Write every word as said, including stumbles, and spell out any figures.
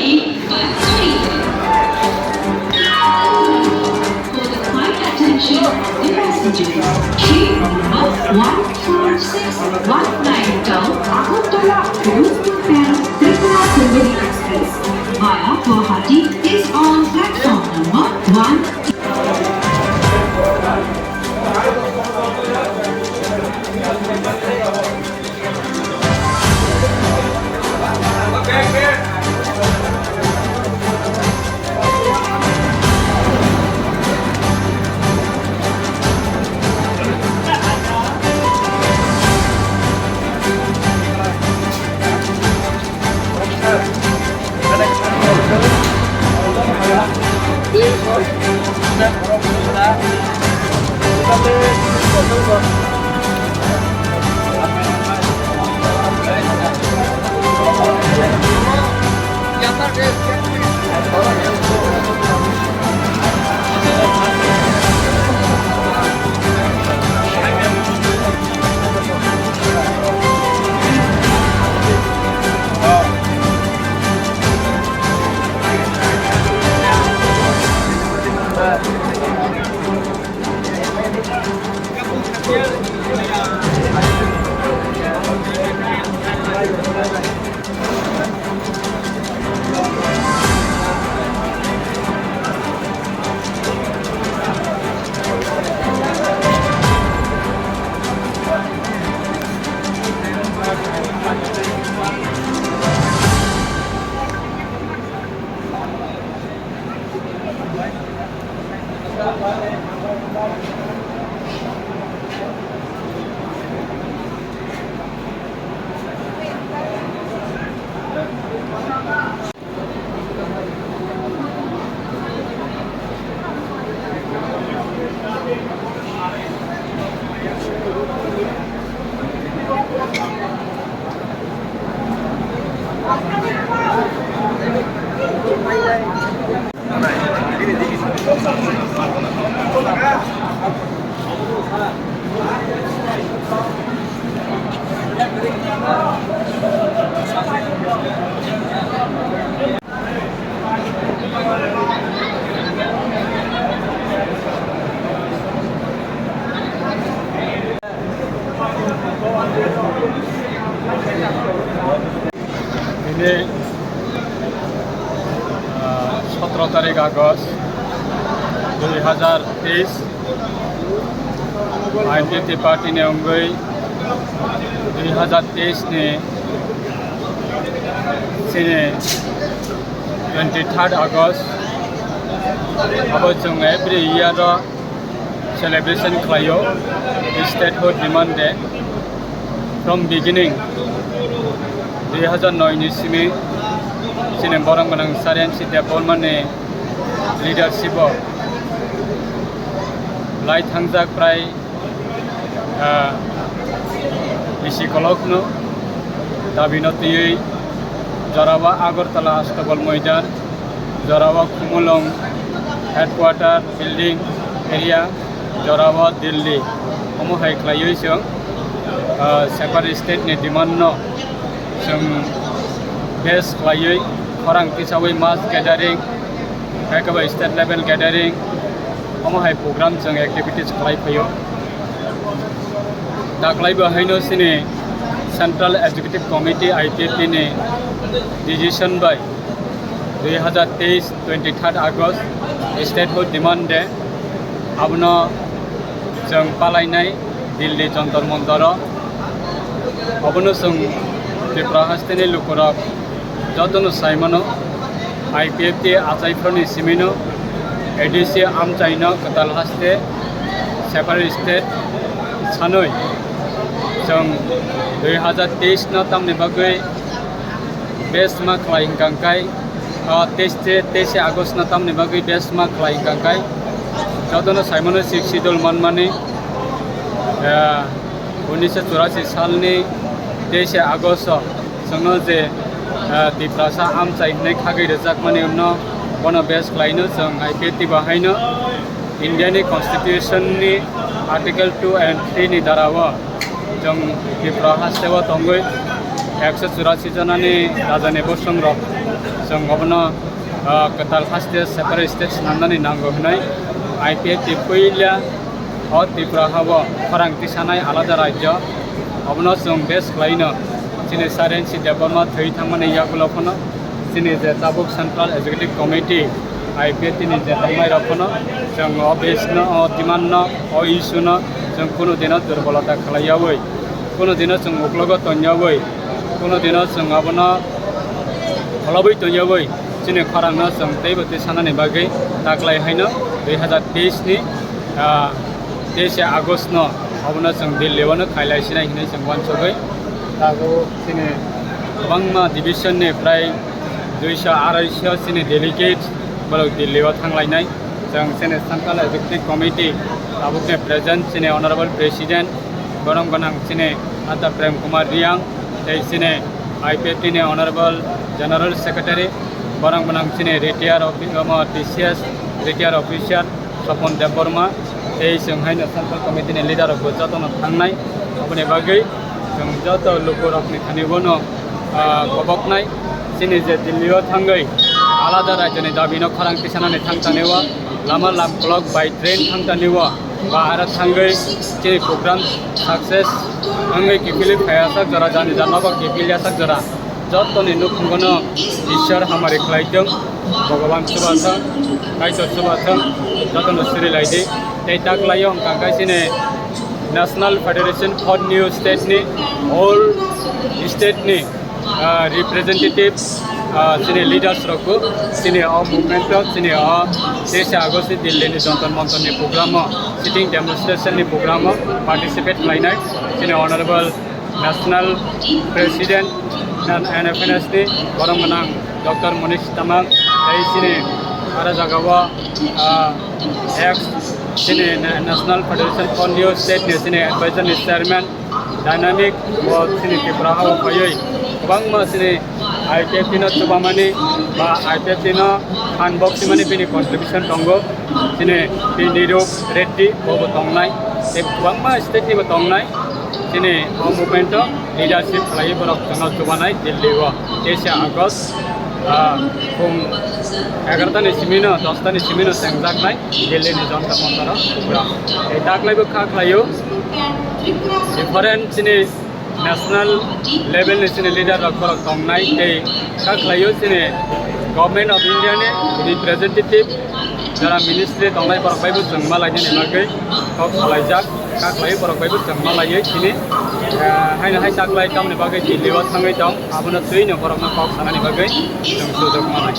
Eight five three. For the kind attention of the passengers, train number one four six one nine down Agartala Rupapam Tripura Sundari Express via Guwahati is on platform number one. Tini, ah, sotro tarik August dui hazar teis, I P F T party ni wngwi dui hazar teis ni chini twenty third August abo chwng every year o celebration khlaio, Statehood Demand Day. From beginning, dui hazar noi ni simi chini borok gwnang Sir M C Debbarma ni leadership o lai thangjak prai, ah, bisi kolokno dabi no twiwi jorao Agartala Astabal Moidan, jorao Khumulwng headquarter building area, jorao Delhi, omo hai khlaiwi chwng, ah, separate state ni demand no chwng base khlaiwi khorang tisawi mass gathering, hai khe bai state level gathering, omo hai program chwng activities khlai phaio. Daklai bo haino chini Central Executive Committee I P F T ni decision bai dui hazar teis twenty third August Statehood Demand Day, abono chwng palainai Delhi Jantar Mantaro. Obono chwng Tripura hasteni lukurok jotono saimano, I P F T achaiphroni simino A D C amchaino kwtal haste separate state sanwi chwng dui hazar teis no tamni bagwi base ma khlai hwnkha khe, ah, teis, teis August no tamni bagwi base ma khlai hwnkha khe, jotono saimano Sixth Schedule manmani, ah, unnish churasi salni teis August o chwngno je, ah, Tiprasa amchai hwnwi khagwi rwjakmani uno bono base khlaino chwng I P F T bahaino India ni Constitution ni Article two and three ni dara o chwng Tripura hasteo tongwi ekso churasi jonani rajani bosong rok Chwng obono, ah, kwtal haste separate state swnamnani nango hwnwi I P F T puila o Tripura hao khorang tisanai alada rajyo, obono chwng base khlaino chini Sir N C Debbarma thwi thangmani yagulo phano chini je tabuk Central Executive Committee I P F T ni je tongnairok phano chwng o base no, o demand no, o issue no chwng kunu dino durbolota khlaiyawi, kunu dino chwng uklogo tonyawi, kunu dino chwng abono kholobwi tonyawi chini khorangno chwng teibo twi sanani bagwi taklai haino dui hazar teis ni, ah, teis August no obono chwng Delhi o no khailai sinai hinwi chwng uansugwi tago chini kwbangma division ni prai duiso araisho chini delegate borok Delhi o thanglainai. Chwng chini Central Executive Committee tabukni present chini Honorable President, borok gwnang chini Ata Prem Kumar Riang, tei chini I P F T ni Honorable General Secretary, borok gwnang chini retired offi-, omo T C S retired officer Sopon Debbarma, tei chwng haino Central Committee ni leader rokbo jotono thangnai. Aboni bagwi chwng joto lukurokni thani bono, ah, koboknai. Chini je Delhi o thangwi alada rajyoni dabino khorang tisanani thangtani o, lama lamkolok bai train thangtani o, ba aro thangwi chini program success wngwi kiphilwi phaiyasak jora, jani jana bo kiphilyasak jora. Jotoni nukhungono Ishwar hamari khlai thung, Bhagavan chuba thung, Kaitor chuba thung, jotono siri lai di. Tei taklaio wngkha khe chini National Federation for New State ni, all state ni, ah, representative, ah, chini leaders rokbo chini o movement o, chini o teis August ni Delhi ni Jantar Mantar ni program o, sitting demonstration ni program o participate khlainai chini Honorable National President N F N S ni borok gwnang Doctor Manish Tamang, tei chini aro jagao, ah, ex chini Na-, National Federation for New State ni chini advisor ni chairman Dynamic bo chini Tripura hao phaiwi kwbangma chini I P F T no chubamani ba I P F T no phan boksimani bini contribution tongo. Chini P Nirup Reddy bo bo tongnai, tei kwbangma state ni bo tongnai. Chini o movement o leadership khlaiwi borok chwngno chubanai Delhi o teis August, ah, phung egarota ni simi no dosta ni simi no chengjaknai Delhi ni Jantar Mantar o program. Tei taklai bo kha khlaio different chini national level ni chini leader rok borok tongnai tei kha khlaio chini Government of India ni representative jara ministry tongnai borok bai bo chwng malainani bagwi kok salaijak, kha khlaio borok bai bo chwng malaiwi chini, eh, haino hai taklai tamoni bagwi Delhi o thangwi tong, abono twi no borok no kok sanani bagwi chwng sujok manai.